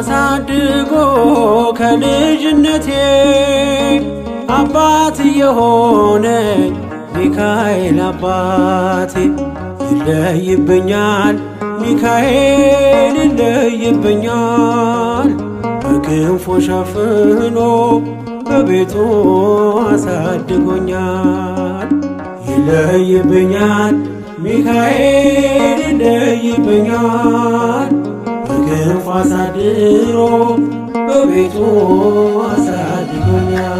አሳድጎ ከልጅነቴ አባት የሆነኝ ሚካኤል አባቴ ይለይብኛል ሚካኤል ይለይብኛል በክንፉ ሸፍኖ በቤቱ አሳድጎኛል ይለይብኛል ሚካኤል ይለይብኛል በክንፉ አሳድሮ በቤቱ አሳድጎኛል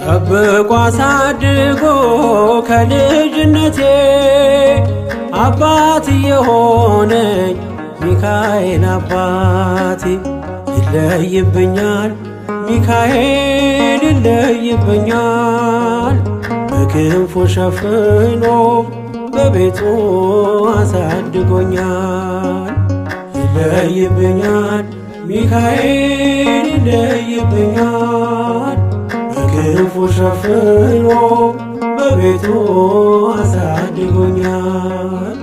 ጠብቆ አሳድጎ ከልጅነቴ አባት የሆነኝ ሚካኤል አባቴ ይለይብኛል ሚካኤል ይለይብኛል በክንፉ ሸፍኖ በቤቱ አሳድጎኛል ይለይብኛል ሚካኤል ይለይብኛል በክንፉ ሸፍኖ በቤቱ አሳድጎኛል።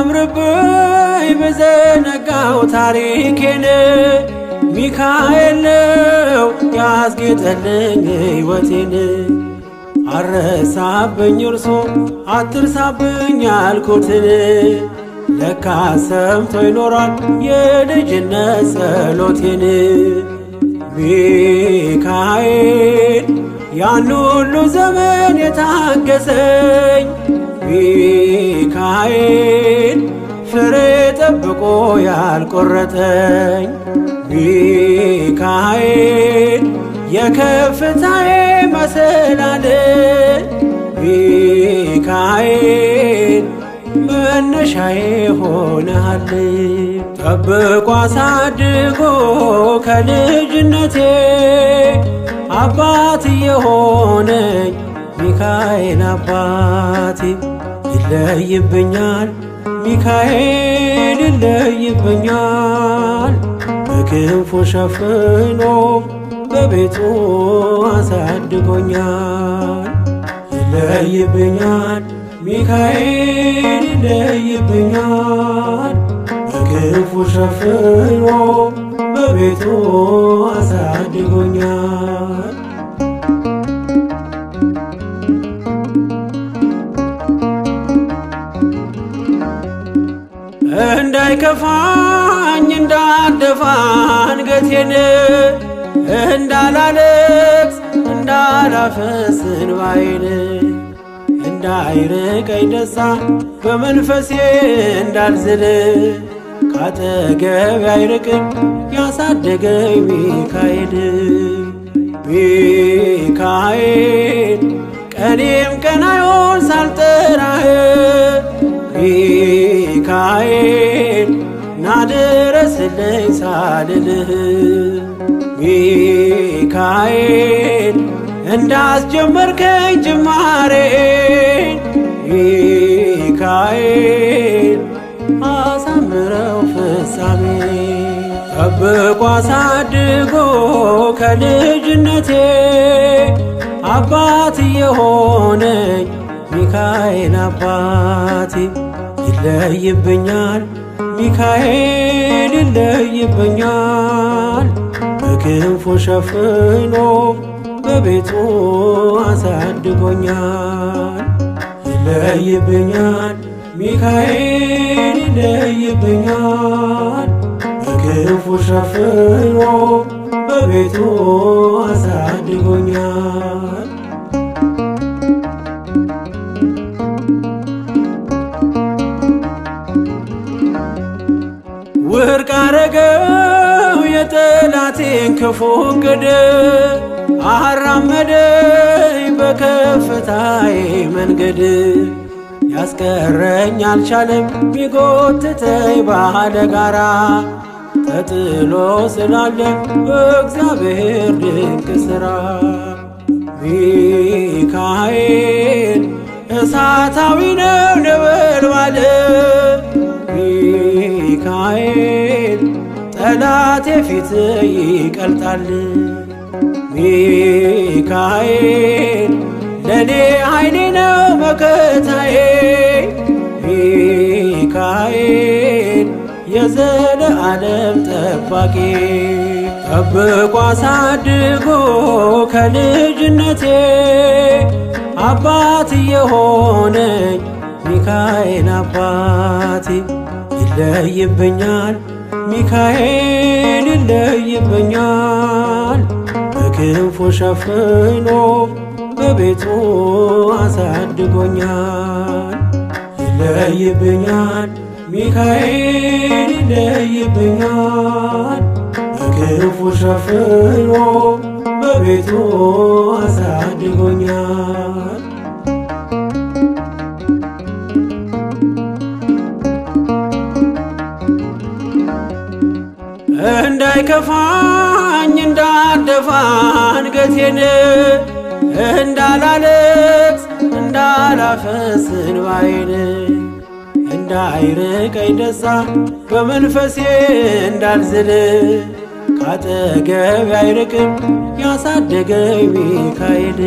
አያምርብኝ በዘነጋው ታሪኬን ሚካኤል ነው ያስጌጠልኝ ሕይወቴን አረሳብኝ እርሶ አትርሳብኝ ያልኩትን ለካ ሰምቶ ይኖራል የልጅነት ጸሎቴን ሚካኤል ያን ሁሉ ዘመን የታገሰኝ ሚካኤል ፍሬ ጠብቆ ያልቆረጠኝ ሚካኤል የከፍታዬ መሰላል ሚካኤል መነሻዬ ሆነሃል። ጠብቆ አሳድጎ ከልጅነቴ አባት የሆነኝ ሚካኤል አባቴ ይለይብኛል ሚካኤል ይለይብኛል በክንፉ ሸፍኖ በቤቱ አሳድጎኛል ይለይብኛል ሚካኤል ይለይብኛል በክንፉ ሸፍኖ በቤቱ አሳድጎኛል። እንዳይከፋኝ እንዳልደፋ አንገቴን እንዳላለቅስ እንዳላፈስ እንባዬን እንዳይርቀኝ ደስታ በመንፈሴ እንዳልዝል ካጠገቤ አይርቅም ያሳደገኝ ሚካኤል ሚካኤል ቀኔም ቀናዮን ሳልጠራህ ሚካኤል ናድረስልኝ ሳልልህ ሚካኤል እንዳስጀመርከኝ ጅማሬን ሚካኤል አሳምረው ፍጻሜ ጠብቆ አሳድጎ ከልጅነቴ አባት የሆነኝ ሚካኤል አባቴ ይለይብኛል ሚካኤል ይለይብኛል በክንፉ ሸፍኖ በቤቱ አሳድጎኛል ይለይብኛል ሚካኤል ይለይብኛል በክንፉ ሸፍኖ በቤቱ አሳድጎኛል። ውድቅ አረገው የጠላቴን ክፉ እቅድ አራመደኝ በከፍታዬ መንገድ ያስቀረኝ አልቻለም ቢጎትተኝ ባለ ጋራ ተጥሎ ስላለ በእግዚአብሔር ድንቅ ሥራ ሚካኤል እሳታዊ ነው ነበልባል ሚካኤል ጠላቴ ፊት ይቀልጣል ሚካኤል ለኔ ኃይሌ ነው መከታዬ። ሚካኤል የዘለዓለም ጠባቂ ጠብቆ አሳድጎ ከልጅነቴ አባት የሆነኝ ሚካኤል አባቴ። ይለይብኛል ሚካኤል ይለይብኛል በክንፉ ሸፍኖ በቤቱ አሳድጎኛል። ይለይብኛል ሚካኤል ይለይብኛል በክንፉ ሸፍኖ በቤቱ አሳድጎኛል። እንዳይከፋኝ እንዳልደፋ አንገቴን እንዳላለቅስ እንዳላፈስ እንባዬን እንዳይርቀኝ ደስታ በመንፈሴ እንዳልዝል ካጠገቤ አይርቅም ያሳደገኝ ሚካኤል።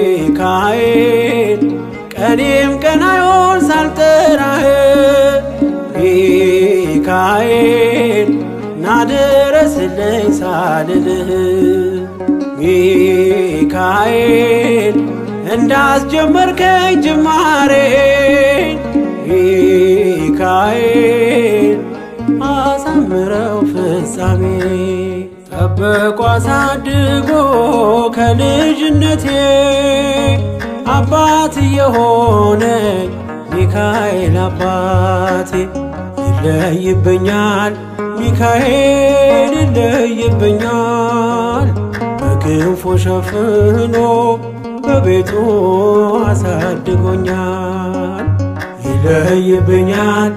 ሚካኤል ቀኔም ቀን አይሆን ሳልጠራህ ሚካኤል ናድረስልኝ ሳልልህ ሚካኤል እንዳስጀመርከኝ ጅማሬን ሚካኤል አሳምረው ፍጻሜ። ጠብቆ አሳድጎ ከልጅነቴ አባት የሆነኝ ሚካኤል አባቴ። ይለይብኛል ሚካኤል ይለይብኛል በክንፉ ሸፍኖ በቤቱ አሳድጎኛል። ይለይብኛል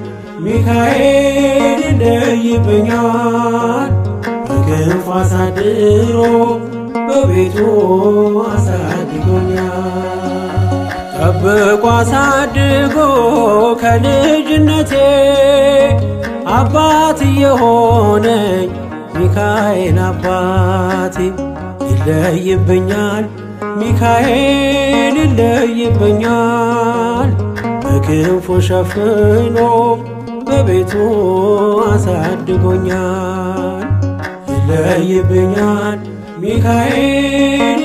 ሚካኤል ይለይብኛል በክንፉ አሳድሮ በቤቱ አሳድጎኛል። ጠብቆ አሳድጎ ከልጅነቴ አባት የሆነኝ ሚካኤል አባቴ። ይለይብኛል ሚካኤል ይለይብኛል በክንፉ ሸፍኖ በቤቱ አሳድጎኛል። ይለይብኛል ሚካኤል